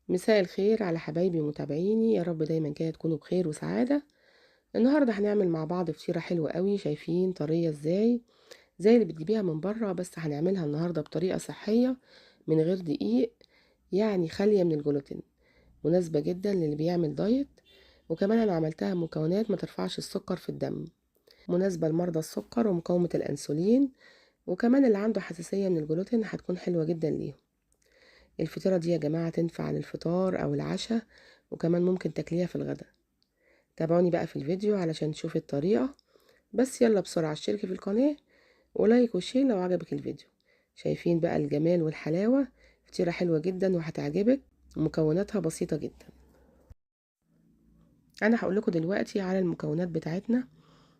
مساء الخير على حبايبي ومتابعيني، يا رب دايما كده تكونوا بخير وسعادة. النهاردة هنعمل مع بعض فطيرة حلوة قوي، شايفين طرية ازاي، زي اللي بتجيبيها من بره، بس هنعملها النهاردة بطريقة صحية من غير دقيق، يعني خالية من الجلوتين، مناسبة جدا للي بيعمل دايت. وكمان انا عملتها مكونات ما ترفعش السكر في الدم، مناسبة لمرضى السكر ومقاومة الانسولين، وكمان اللي عنده حساسية من الجلوتين هتكون حلوة جدا ليهم. الفطيرة دي يا جماعة تنفع للفطار أو العشاء، وكمان ممكن تاكليها في الغداء. تابعوني بقى في الفيديو علشان تشوفي الطريقة. بس يلا بسرعة اشتركي في القناة و like و share لو عجبك الفيديو. شايفين بقى الجمال والحلاوة، فطيرة حلوة جدا وهتعجبك، ومكوناتها بسيطة جدا. أنا هقول لكم دلوقتي على المكونات بتاعتنا،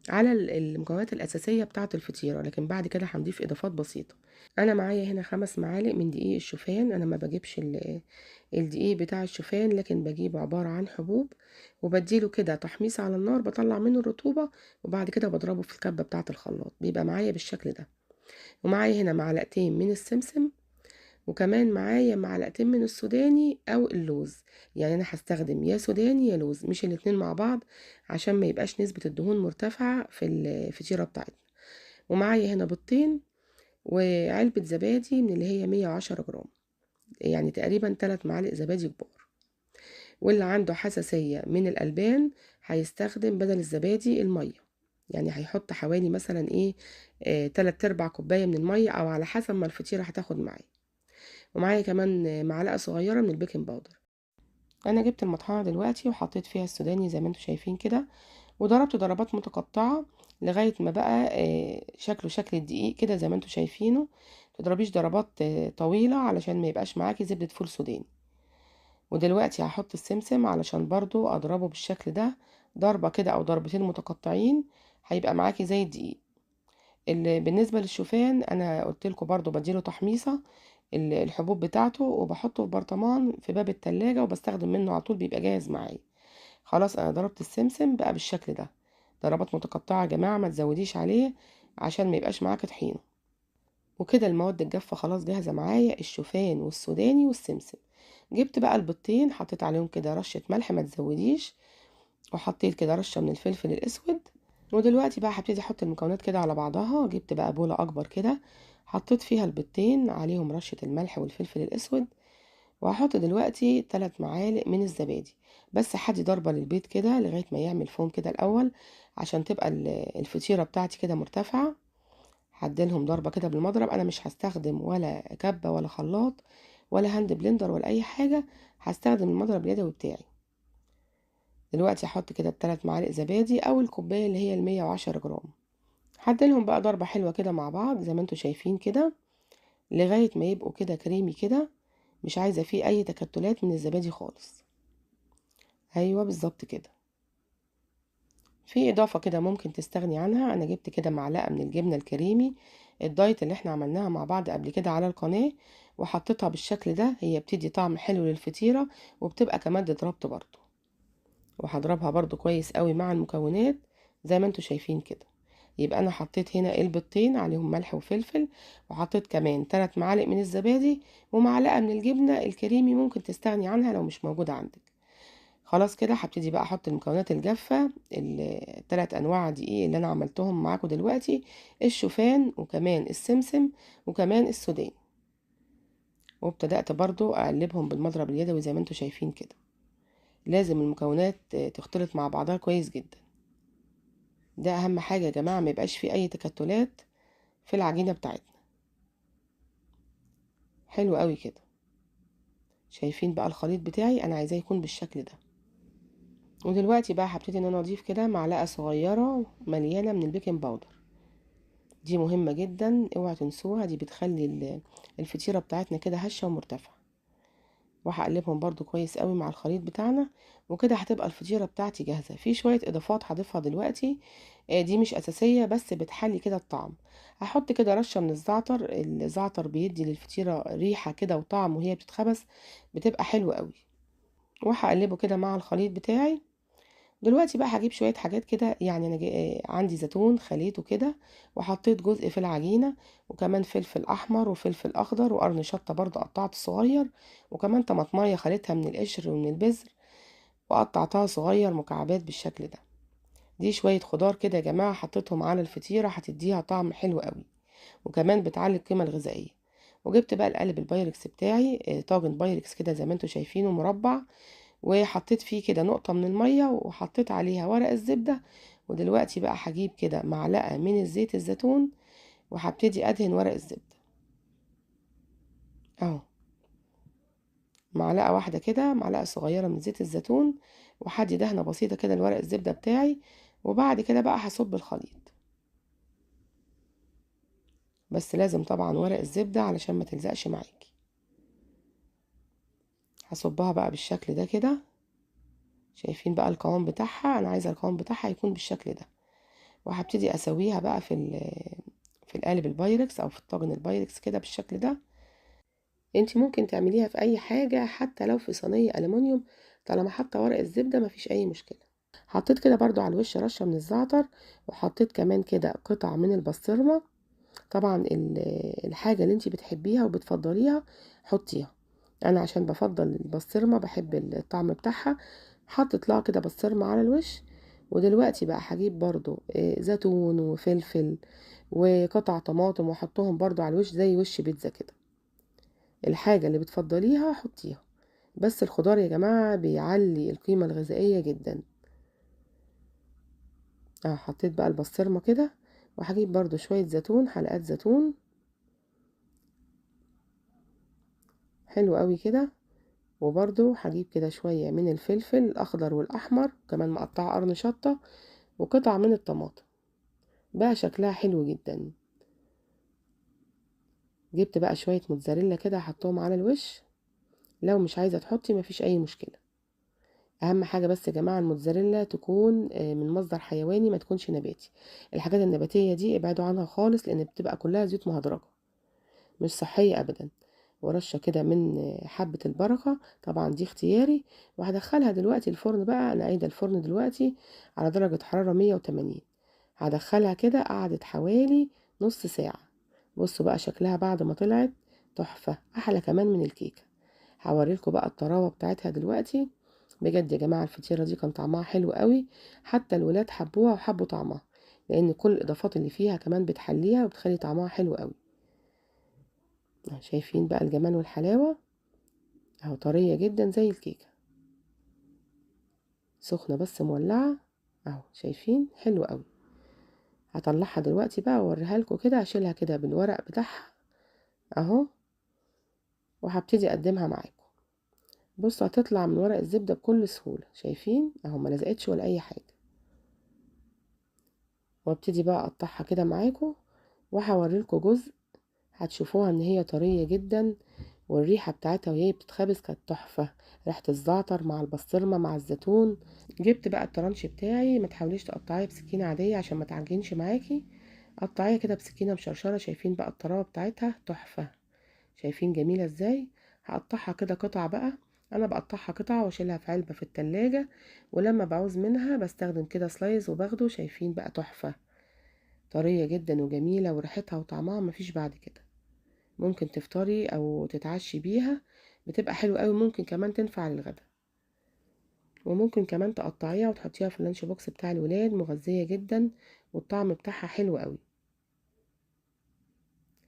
على المكونات الأساسية بتاعة الفطيرة، لكن بعد كده هنضيف إضافات بسيطة. أنا معايا هنا 5 معالق من دقيق الشوفان. أنا ما بجيبش الدقيق بتاع الشوفان، لكن بجيبه عبارة عن حبوب، وبديله كده تحميص على النار، بطلع منه الرطوبة، وبعد كده بضربه في الكبة بتاعة الخلاط، بيبقى معايا بالشكل ده. ومعايا هنا معلقتين من السمسم، وكمان معايا معلقتين من السوداني او اللوز. يعني انا هستخدم يا سوداني يا لوز، مش الاتنين مع بعض عشان ما يبقاش نسبة الدهون مرتفعة في الفطيرة بتاعتنا. ومعايا هنا بيضتين وعلبة زبادي من اللي هي 110 جرام، يعني تقريبا 3 معالق زبادي كبار. واللي عنده حساسية من الألبان هيستخدم بدل الزبادي المية، يعني هيحط حوالي مثلا 3/4 كوباية من المية، او على حسب ما الفطيرة هتاخد معايا. ومعايا كمان معلقة صغيرة من ال baking powder. أنا جبت المطحنة دلوقتي وحطيت فيها السوداني زي ما انتم شايفين كده، وضربت ضربات متقطعة لغاية ما بقى شكله شكل الدقيق كده زي ما انتم شايفينه. متضربيش ضربات طويلة علشان ما يبقاش معاكي زبدة فول سوداني. ودلوقتي هحط السمسم علشان برضو أضربه بالشكل ده، ضربة كده أو ضربتين متقطعين، هيبقى معاكي زي الدقيق. بالنسبة للشوفان أنا قلت لكم برضو بديله تحميصة الحبوب بتاعته، وبحطه في برطمان في باب التلاجة، وبستخدم منه على طول، بيبقى جاهز معايا. خلاص انا ضربت السمسم بقى بالشكل ده، ضربات متقطعة يا جماعة، ما تزوديش عليه عشان ما يبقاش معاك طحينة. وكده المواد الجافة خلاص جاهزة معايا، الشوفان والسوداني والسمسم. جبت بقى البيضتين، حطيت عليهم كده رشة ملح ما تزوديش، وحطيت كده رشة من الفلفل الاسود. ودلوقتي بقى هبتدي احط المكونات كده على بعضها. جبت بقى بولة اكبر كده، حطيت فيها البيضتين عليهم رشة الملح والفلفل الاسود، وهحط دلوقتي 3 معالق من الزبادي. بس هدي ضربة للبيض كده لغاية ما يعمل فوم كده الاول، عشان تبقى الفطيرة بتاعتي كده مرتفعة. هديلهم ضربة كده بالمضرب. انا مش هستخدم ولا كبة ولا خلاط ولا hand blender ولا اي حاجة، هستخدم المضرب اليدوي بتاعي. دلوقتي هحط كده التلات معالق زبادي او الكوباية اللي هي المية وعشرة جرام. هديلهم بقى ضربة حلوة كده مع بعض زي ما انتوا شايفين كده، لغاية ما يبقوا كده كريمي كده، مش عايزة فيه اي تكتلات من الزبادي خالص. ايوه بالظبط كده. في اضافة كده ممكن تستغني عنها، انا جبت كده معلقة من الجبنة الكريمي الدايت اللي احنا عملناها مع بعض قبل كده على القناة، وحطيتها بالشكل ده. هي بتدي طعم حلو للفطيرة، وبتبقى كمان ربط برضو. وهضربها برضو كويس قوي مع المكونات زي ما انتوا شايفين كده. يبقى انا حطيت هنا البيضتين عليهم ملح وفلفل، وحطيت كمان 3 معالق من الزبادي ومعلقة من الجبنة الكريمي، ممكن تستغني عنها لو مش موجودة عندك. خلاص كده هبتدي بقى احط المكونات الجافة، التلات انواع دقيق اللي انا عملتهم معاكم دلوقتي، الشوفان وكمان السمسم وكمان السوداني. وابتدأت برضو اقلبهم بالمضرب اليدوي زي ما انتوا شايفين كده. لازم المكونات تختلط مع بعضها كويس جدا، ده اهم حاجة يا جماعة، ما يبقاش فيه اي تكتلات في العجينة بتاعتنا. حلو قوي كده. شايفين بقى الخليط بتاعي انا عايزاه يكون بالشكل ده. ودلوقتي بقى هبتدي ان انا اضيف كده معلقة صغيرة مليانة من ال baking powder، دي مهمة جدا اوعوا تنسوها، دي بتخلي الفطيرة بتاعتنا كده هشة ومرتفعة. وهقلبهم برضو كويس قوي مع الخليط بتاعنا، وكده هتبقى الفطيرة بتاعتي جاهزة. في شوية اضافات هضيفها دلوقتي، دي مش اساسية بس بتحلي كده الطعم. هحط كده رشة من الزعتر، الزعتر بيدي للفطيرة ريحة كده وطعم وهي بتتخبز، بتبقى حلوة قوي. وهقلبه كده مع الخليط بتاعي، دلوقتي بقى هجيب شوية حاجات كده، يعني انا عندي زيتون خليته كده وحطيت جزء في العجينة، وكمان فلفل احمر وفلفل اخضر وقرن شطه برضو قطعته صغير، وكمان طماطمايه خليتها من القشر ومن البذر وقطعتها صغير مكعبات بالشكل ده. دي شوية خضار كده يا جماعة حطيتهم على الفطيره، هتديها طعم حلو قوي، وكمان بتعلي القيمة الغذائية. وجبت بقى القالب البايركس بتاعي، طاجن بايركس كده زي ما انتم شايفينه مربع، وحطيت فيه كده نقطة من المية وحطيت عليها ورق الزبدة. ودلوقتي بقى هجيب كده معلقة من الزيت الزيتون وهبتدي ادهن ورق الزبدة اهو، معلقة واحدة كده، معلقة صغيرة من زيت الزيتون، وهدي دهنة بسيطة كده لورق الزبدة بتاعي. وبعد كده بقى هصب الخليط، بس لازم طبعا ورق الزبدة علشان ما تلزقش معاكي. هصبها بقى بالشكل ده كده، شايفين بقى القوام بتاعها، انا عايزه القوام بتاعها يكون بالشكل ده. وهبتدي اسويها بقى في القالب البايركس او في الطاجن البايركس كده بالشكل ده. انت ممكن تعمليها في اي حاجة، حتى لو في صينية الومنيوم، طالما حاطه ورق الزبدة مفيش اي مشكلة. حطيت كده برضو على الوش رشه من الزعتر، وحطيت كمان كده قطع من البسطرمه. طبعا الحاجة اللي انت بتحبيها وبتفضليها حطيها، انا عشان بفضل البسطرمه بحب الطعم بتاعها حطيت لها كده بسطرمه على الوش. ودلوقتي بقى هجيب برضو زيتون وفلفل وقطع طماطم واحطهم برضو على الوش زي وش بيتزا كده. الحاجة اللي بتفضليها حطيها، بس الخضار يا جماعة بيعلي القيمة الغذائية جدا. حطيت بقى البسطرمه كده، وهجيب برضو شوية زيتون، حلقات زيتون حلو قوي كده. وبرضو هجيب كده شوية من الفلفل الأخضر والأحمر، كمان مقطعة قرن شطة، وقطع من الطماطم. بقى شكلها حلو جدا. جبت بقى شوية موتزاريلا كده هحطهم على الوش، لو مش عايزة تحطي مفيش أي مشكلة. أهم حاجة بس يا جماعة الموتزاريلا تكون من مصدر حيواني، ما تكونش نباتي. الحاجات النباتية دي ابعدوا عنها خالص، لأن بتبقى كلها زيوت مهدرجة مش صحية أبدا. ورشه كده من حبة البركة، طبعا دي اختياري. وهدخلها دلوقتي الفرن بقى، انا قايدة الفرن دلوقتي على درجة حرارة 180. هدخلها كده، قعدت حوالي نص ساعة. بصوا بقى شكلها بعد ما طلعت تحفة، احلى كمان من الكيكة. هوريلكم بقى الطراوة بتاعتها دلوقتي. بجد يا جماعة الفطيرة دي كان طعمها حلو قوي، حتى الولاد حبوها وحبوا طعمها، لان كل الاضافات اللي فيها كمان بتحليها وبتخلي طعمها حلو قوي. شايفين بقى الجمال والحلاوة اهو، طرية جدا زي الكيكة، سخنة بس مولعة اهو، شايفين حلو قوي. هطلعها دلوقتي بقى واوريها لكم كده، هشيلها كده بالورق بتاعها اهو، وهبتدي اقدمها معاكم. بصوا هتطلع من ورق الزبدة بكل سهولة، شايفين اهو ما لزقتش ولا اي حاجة. وابتدي بقى اقطعها كده معاكم، وهوريلكم جزء هتشوفوها ان هي طرية جدا، والريحة بتاعتها وهي بتتخبز كانت تحفة، ريحة الزعتر مع البسطرمة مع الزيتون. جبت بقى الطرنش بتاعي، ما تحاوليش تقطعيه بسكينة عادية عشان ما تعجنش معاكي، قطعية كده بسكينة مشرشرة. شايفين بقى الطراوة بتاعتها تحفة، شايفين جميلة ازاي. هقطعها كده قطع بقى، انا بقطعها قطع واشيلها في علبة في التلاجة، ولما بعوز منها بستخدم كده slice وباخده. شايفين بقى تحفة، طرية جدا وجميلة، وريحتها وطعمها مفيش بعد كده. ممكن تفطري او تتعشي بيها، بتبقى حلوة قوي. ممكن كمان تنفع للغدا، وممكن كمان تقطعيها وتحطيها في ال lunch box بتاع الولاد، مغذية جدا والطعم بتاعها حلو قوي.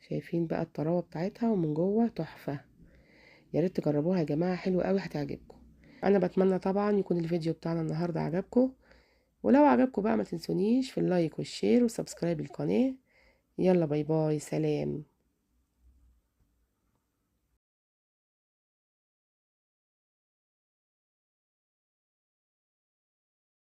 شايفين بقى الطراوة بتاعتها ومن جوه تحفة. يا ريت تجربوها يا جماعة، حلوة قوي هتعجبكم. انا بتمنى طبعا يكون الفيديو بتاعنا النهاردة عجبكم، ولو عجبكم بقى ما تنسونيش في ال like وال share و subscribe القناة. يلا bye bye، سلام.